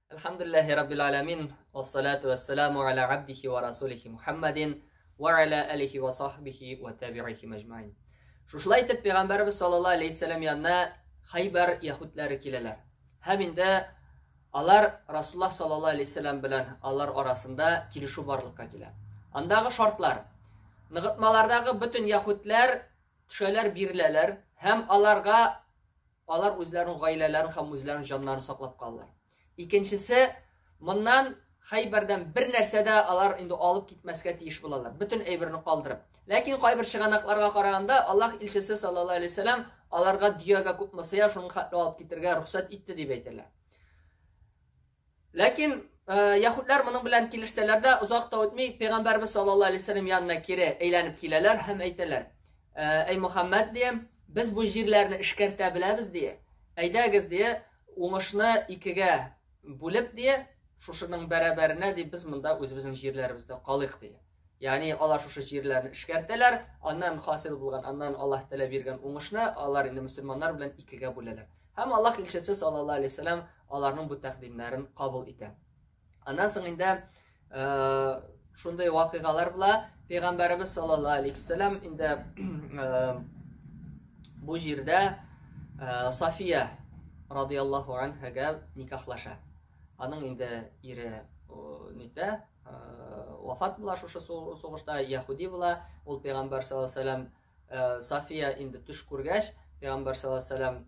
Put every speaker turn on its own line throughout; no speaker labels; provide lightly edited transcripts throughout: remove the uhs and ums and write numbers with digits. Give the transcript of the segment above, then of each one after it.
Әлхәмдүлилләһи раббил аламин, вассалату вассаламу аля абдихи ва расулихи Мухаммадин ва аля алихи ва сахбихи ва табиихи мәҗмәин. Шушылай итеп пәйгамбәрбез саллаллаһу алейхи вәсәлләм янына Хайбар яһүдләре киләләр. Һәм инде алар Расуллаһ саллаллаһу алейхи вәсәлләм белән алар арасында килешү барлыкка килә. Андагы шартлар. Ныгытмалардагы бөтен яһүдләр төшәләр, биреләләр һәм аларга алар үзләренең гаиләләрен һәм үзләренең җаннарын саклап калалар. Икенчесе, моннан Хәйбәрдән бер нәрсә дә алар инде алып китмәскә тиеш булалар. Бөтен әйберне калдырып. Ләкин кайбер чыганакларга караганда, Аллаһ илчесе саллаллаһу алейһи вәсәлләм аларга дөягә күпме сыя, шуның хәтле алып китергә рөхсәт итте дип әйтәләр. Ләкин э, яһүдләр моның белән килешсәләр дә, озак та үтми, пәйгамбәрбез саллаллаһу алейһи вәсәлләм янына кире әйләнеп киләләр һәм әйтәләр: «Э, "Әй Мөхәммәд, дия, без бу җирләрне эшкәртә беләбез, дия. Әйдәгез, дия, уңышны икегә бүлеп, ди, шушының бәрабәренә, ди, без монда үзебезнең җирләребездә калыйк, ди. Ягъни алар шушы җирләрне эшкәртәләр, аннан хасил булган, аннан Аллаһ Тәгалә биргән уңышны алар инде мөселманнар белән икегә бүләләр. Һәм Аллаһ илчесе саллаллаһу алейһи вәсәлләм аларның бу тәкъдимнәрен кабул итә. Аннан соң инде э, шундый вакыйгалар була. Пәйгамбәребез саллаллаһу алейһи вәсәлләм инде э, бу җирдә э, Сафия радияллаһу анһага никахлаша. Аның инде ире нитә, вафат була шушы сугышта, яһүди була. Ул пәйгамбәр саллаллаһу алейһи вәсәлләм Сафия инде төш күргәч, пәйгамбәр саллаллаһу алейһи вәсәлләм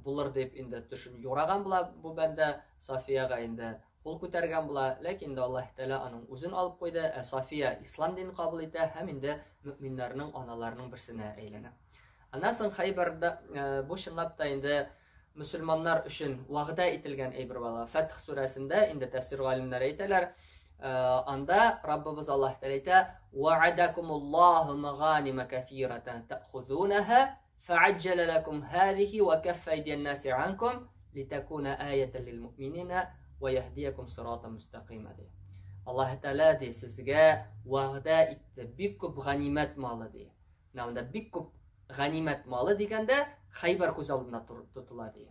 булыр дип инде төшен юраган була бу бәндә, Сафияга инде кул күтәргән була, ләкин инде Аллаһ Тәгалә аның үзен алып куйды, ә Сафия ислам динен кабул итә һәм инде мөэминнәрнең аналарының берсенә әйләнә. Аннан соң Хайбарда э, бу чынлап та инде мөселманнар өчен вәгъдә ителгән әйбер була. Фәтх сүрәсендә инде тәфсир галимнәре әйтәләр, э, анда Раббыбыз Аллаһ Тәгалә әйтә: "Вa'адакумуллаһу маганима кәсиратан та'хузунаһа فعجل لكم هذه وكف أيدي الناس عنكم لتكون آية للمؤمنين ويهديكم صراطا مستقيما ди. Аллаһ Тәгалә ди сезгә вәгъдә итте бик күп ганимәт малы ди. Менә монда бик күп ганимәт малы дигәндә Хайбар күз алдында тотыла ди.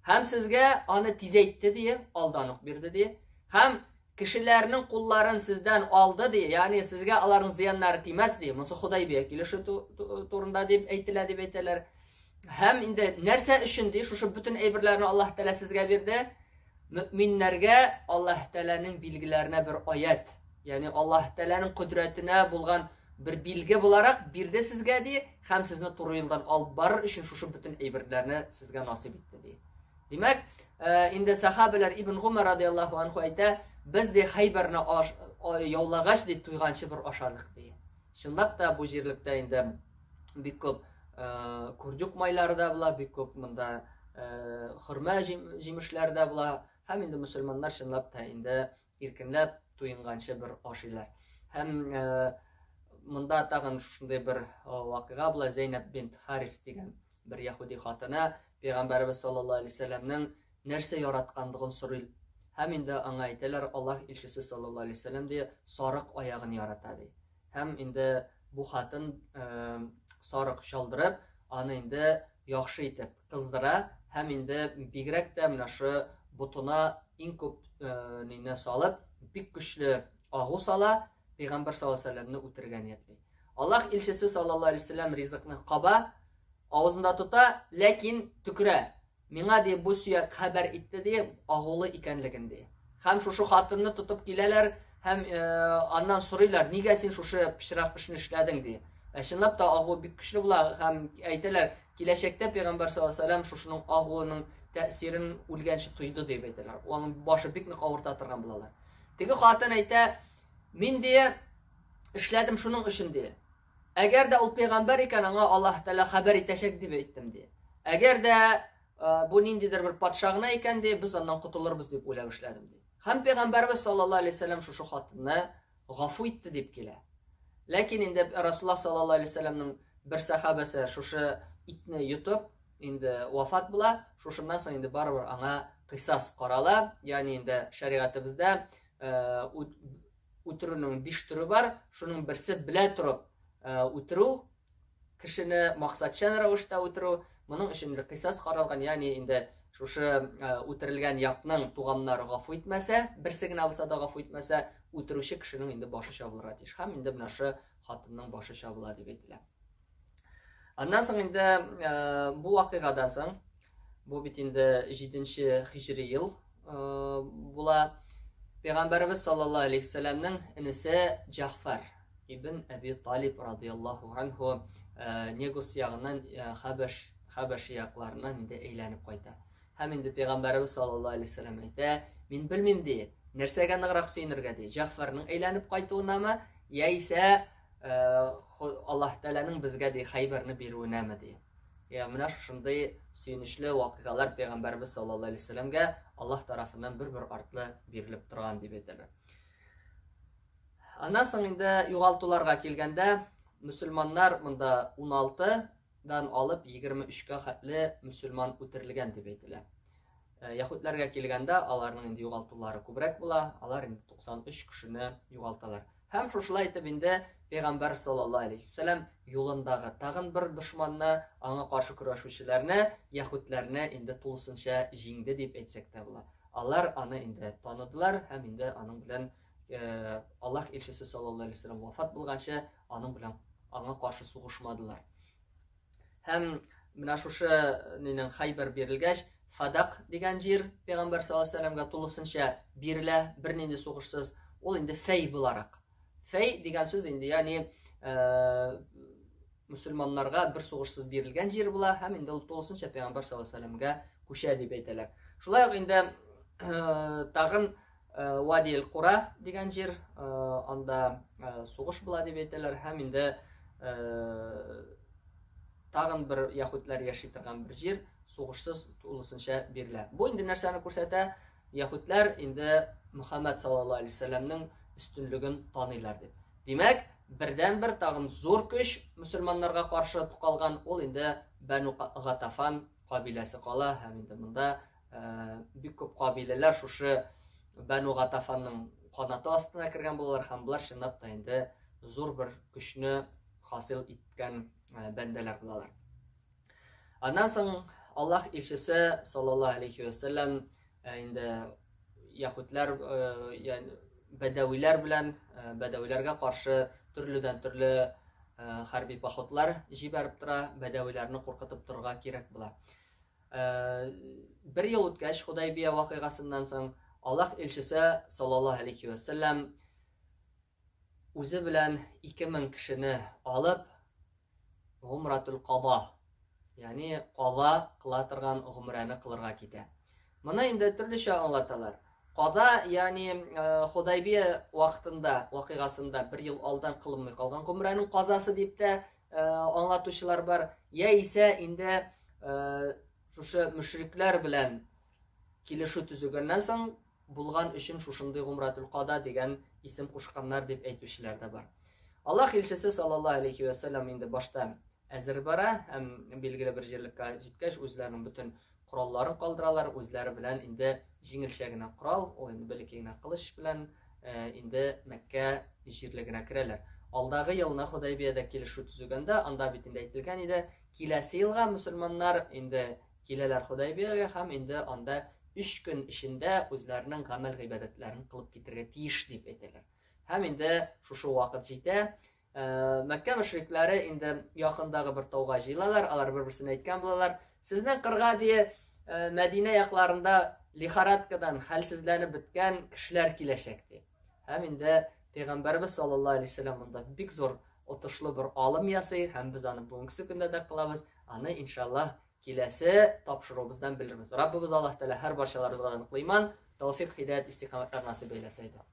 Һәм сезгә аны тизәйтте ди, алдан ук бирде ди. Һәм кешеләрнең кулларын сездән алды ди, ягъни сезгә аларның зыяннары тимәс ди. Монысы Худайбия килешү турында дип әйтелә дип әйтәләр. Һәм инде нәрсә өчен ди, шушы бөтен әйберләрне Аллаһ Тәгалә сезгә бирде? Мөминнәргә Аллаһ Тәгаләнең билгеләренә бер аят, ягъни Аллаһ Тәгаләнең кодрәтенә булган бер билге буларак бирде сезгә ди, һәм сезне туры юлдан алып барыр өчен шушы бөтен әйберләрне сезгә насыйп итте ди. Димәк, э, инде сахабәләр Ибн Гумар радияллаһу анху әйтә, без ди Хайбарны яулагач ди туйганчы бер ашадык ди. Чынлап та бу җирлектә инде бик күп э, курдюк майлары да була, бик күп монда э, хөрмә җимешләре дә була. Һәм инде мөселманнар чынлап та инде иркенләп туенганчы бер ашыйлар. Һәм э, монда тагын шушындый бер э, вакыйга була. Зәйнәб бинт Харис дигән бер яһүди хатыны пәйгамбәребез саллаллаһу алейһи вәсәлләмнең нәрсә яратканлыгын сорый. Һәм инде аңа әйтәләр, Аллаһ илчесе саллаллаһу алейһи вәсәлләм ди, сарык аягын ярата ди. Һәм инде бу хатын э, сарык чалдырып, аны инде яхшы итеп кыздыра һәм инде бигрәк тә менә шу ботына иң күп э, нине салып, бик көчле агу сала, пәйгамбәр саллаллаһу алейһи вәсәлләмне үтерергә ниятли. Аллаһ илчесе саллаллаһу алейһи вәсәлләм ризыкны каба, авызында тота, ләкин төкерә. Миңа ди бу сөяк хәбәр итте ди, агулы икәнлеген ди. Һәм шушы хатынны тотып киләләр һәм э, аннан сорыйлар, нигә син шушы пычрак эшне эшләдең ди. Ә чынлап та агу бик көчле була һәм әйтәләр, киләчәктә пәйгамбәр саллаллаһу алейһи вәсәлләм шушының агуының тәэсирен үлгәнче тойды дип әйтәләр. Аның башы бик нык авырта торган булалар. Теге хатын әйтә, мин ди эшләдем шуның өчен ди. Әгәр дә ул пәйгамбәр икән, аңа Аллаһ Тәгалә хәбәр итәчәк дип әйттем ди. Әгәр дә бу ниндидер бер патша гына икән ди, без аннан котылырбыз дип уйлап эшләдем ди. Һәм пәйгамбәрбез саллаллаһу алейһи вәсәлләм шушы хатынны гафу итте дип килә. Ләкин инде Расулуллаһ саллаллаһу алейһи вәсәлләмнең бер сахабасы шушы итне йотып, инде вафат була. Шушыннан соң инде барыбер аңа кыйсас карала. Ягъни инде шәригатебездә үтерүнең биш төре бар. Шуның берсе белә торып үтерү, кешене максатчан рәвештә үтерү. Моның өчен инде кыйсас каралган, ягъни инде шушы үтерелгән якның туганнары гафу итмәсә, берсе генә булса да гафу итмәсә, үтерүче кешенең инде башы чабылырга тиеш. Һәм инде менә шушы хатынның башы чабыла дип әйтелә. Аннан соң инде бу вакыйгадан соң, бу бит инде 7 хиҗри ел була. Пәйгамбәребез саллаллаһу алейхи вәсәлләмнең энесе Җәгъфәр ибн Әби Талиб радияллаһу анһу Негус ягыннан Хәбәш Хәбәш якларыннан инде әйләнеп кайта. Һәм инде пәйгамбәребез саллаллаһу алейхи вәсәлләм әйтә, мин белмим ди, нәрсәгә ныграк сөенергә ди, Җәгъфәрнең әйләнеп кайтуынамы, яисә Аллаһ Тәгаләнең безгә ди Хәйбәрне бирүенәме ди. Я менә шушындый сөенечле вакыйгалар пәйгамбәребез саллаллаһу алейһи вәсәлләмгә Аллаһ тарафыннан бер-бер артлы бирелеп торган дип әйтәләр. Аннан соң инде югалтуларга килгәндә, мөселманнар монда 16 дан алып 23-кә хәтле мөселман үтерелгән дип әйтелә. Э, яһүдләргә килгәндә, аларның инде югалтулары күбрәк була, алар инде 93 кешене югалталар. Һәм шушылай итеп инде Пәйгамбәр саллаллаһу алейхи вәсәлләм юлындагы тагын бер дошманны, аңа каршы көрәшүчеләрне, яһүдләрне инде тулысынча җиңде дип әйтсәк тә була. Алар аны инде таныдылар һәм инде аның белән э, Аллаһ илчесе саллаллаһу алейхи вәсәлләм вафат булганчы аның белән аңа каршы сугышмадылар. Һәм менә шушы нинең Хайбер бирелгәч, Фадак дигән җир пәйгамбәр саллаллаһу алейһи вәсәлләмгә тулысынча бирелә, бернинди сугышсыз. Ул инде фәй буларак. Фәй дигән сүз инде, ягъни э, мөселманнарга бер сугышсыз бирелгән җир була һәм инде ул тулысынча пәйгамбәр саллаллаһу алейһи вәсәлләмгә күчә дип әйтәләр. Шулай ук инде э, тагын э, Вади эль-Кура дигән җир, анда сугыш була дип әйтәләр һәм инде тагын бер яһүдләр яши торган бер җир сугышсыз тулысынча бирелә. Бу инде нәрсәне күрсәтә? Яһүдләр инде Мөхәммәд саллаллаһу алейһи вәсәлләмнең өстенлеген таныйлар дип. Димәк, бердән-бер тагын зур көч мөселманнарга каршы калган ул инде Бәну Гатафан кабиләсе кала һәм инде монда э, бик күп кабиләләр шушы Бәну Гатафанның канаты астына кергән булалар һәм болар чынлап та инде зур бер көчне хасил иткән э, бәндәләр булалар. Аннан соң Аллаһ илчесе саллаллаһу алейхи вәсәлләм э, инде яһүдләр ягъни бәдәвиләр белән бәдәвиләргә каршы төрледән төрле хәрби походлар җибәреп тора, бәдәвиләрне куркытып торырга кирәк була. Бер ел үткәч, Худайбия вакыйгасыннан соң Аллаһ илчесе саллаллаһу алейхи вәсәлләм үзе белән 2000 кешене алып гумратул када, ягъни када кыла торган гумрәне кылырга китә. Моны инде төрлечә аңлаталар. Када, ягъни э, Худайбия вакытында, вакыйгасында бер ел алдан кылынмый калган гумрәнең казасы дип тә э, аңлатучылар бар. Яисә инде э, шушы мөшрикләр белән килешү төзегәннән соң булган өчен шушындый гумратул када дигән исем кушканнар дип әйтүчеләр дә бар. Аллаһ илчесе саллаллаһу алейхи ва саллям инде башта әзер бара һәм билгеле бер җирлеккә җиткәч үзләренең бөтен коралларын калдыралар, үзләре белән инде җиңелчә генә корал, ул инде бәләкәй генә кылыч белән э, инде Мәккә җирлегенә керәләр. Алдагы елны Худайбиядә килешү төзегәндә, анда бит инде әйтелгән иде, киләсе елга мөселманнар инде Киләләр Худайбиягә һәм инде анда өч көн эчендә үзләренең гамәл гыйбадәтләрен кылып китергә тиеш дип әйтәләр. Һәм инде шушы вакыт җитә. Э, Мәккә мөшрикләре инде якындагы бер тауга җыелалар, алар бер-берсенә әйткән булалар, сезнең кырга дие э, Мәдинә якларында лихорадкадан хәлсезләнеп беткән кешеләр киләчәк ди. Һәм инде Пәйгамбәрбез саллаллаһу алейһи вәсәлләм монда бик зур отышлы бер алым ясый һәм без аны бүгенге көндә дә кылабыз. Аны иншаллаһ киләсе тапшыруыбыздан белербез. Раббыбыз Аллаһ Тәгалә һәр барчаларыбызга да ныклы иман, тәүфик, һидәят, истикамәтләр насыйп әйләсә иде.